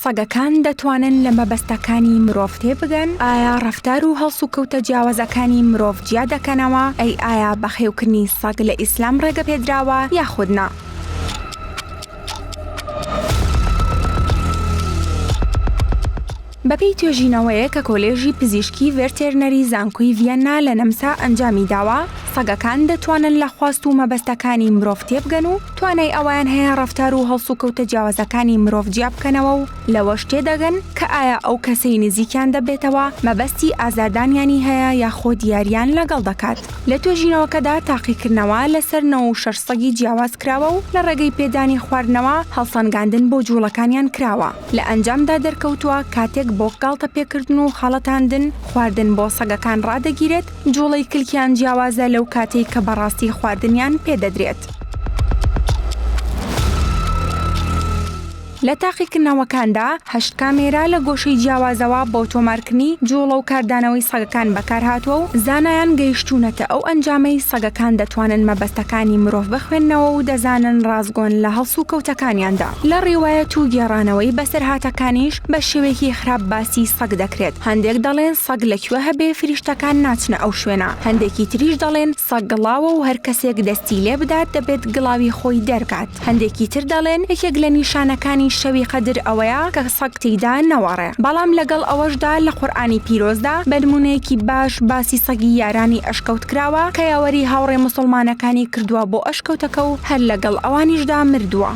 سەگەکان دەتوانن لە مەبەستەکانی مرۆڤ تێبگەن؟ ئایا ڕەفتار و هەڵسوکەوتە جیاوازەکانی مرۆڤ جیا دەکەنەوە؟ ئەی ئایا بەخێوکردنی سەگ لە ئیسلام ڕێگەپێدراوە یاخود نا؟ بەپێی توێژینەوەیەک کە کۆلێژی پزیشکی ڤێرتێرنەری زانکۆی ڤیەننا لە نەمسا ئەنجامی داوە، سەگەکان دەتوانن لە خواست و مەبەستەکانی مرۆڤ تێبگەن و توانای ئەوەیان هەیە ڕەفتار و هەڵسوکەوتە جیاوازەکانی مرۆڤ جیا بکەنەوە و لەوەش تێدەگەن کە ئایا ئەو کەسەی نزیکیان دەبێتەوە مەبەستی ئازاردانیانی هەیە یاخود یارییان لەگەڵ دەکات. لە توێژینەوەکەدا تاقیکردنەوە لەسەر 96 سەگی جیاواز کراوە و لە ڕێگەی پێدانی خواردنەوە هەڵسەنگاندن بۆ جووڵەکانیان کراوە. لە ئەنجامدا دەرکەوتووە کاتێک بۆ گاڵتە پێکردن و خەڵەتاندن خواردن بۆ سەگەکان ڕادەگیرێت، جوڵەی کلکیان جیاوازە لەو کاتەی کە بەڕاستی خواردنیان پێدەدرێت. لە تاقیکردنەوەکاندا هەشت کامێرا لە گۆشەی جیاوازەوە بۆ تۆمارکردنی جوڵە و کاردانەوەی سەگەکان بەکارهاتووە و زانایان گەیشتوونەتە ئەو ئەنجامەی سەگەکان دەتوانن مەبەستەکانی مرۆڤ بخوێننەوە و دەزانن ڕاستگۆن لە هەڵسوکەوتەکانیاندا. لە ڕیوایەت و گێڕانەوەی بەسەرهاتەکانیش بە شێوەیەکی خراپ باسی سەگ دەکرێت، هەندێک دەڵێن سەگ لە کوێ هەبێ فریشتەکان ناچنە ئەو شوێنە، هەندێکی تریش دەڵێن سەگ گڵاوە و هەر کەسێک دەستی لێ بدات دەبێت گڵاوی خۆی دەرکات، هەندێکی تر دەڵێن یەکێک لە نیشانەکانی شەوی قەدر ئەوەیە کە سەگ تێیدا نەوەڕێ، بەڵام لەگەڵ ئەوەشدا لە قورئانی پیرۆزدا بە نمونەیەکی باش باسی سەگی یارانی ئەشکەوت کراوە کە یاوەری هاوڕێ موسڵمانەکانی کردووە بۆ ئەشکەوتەکە و هەر لەگەڵ ئەوانیشدا مردووە.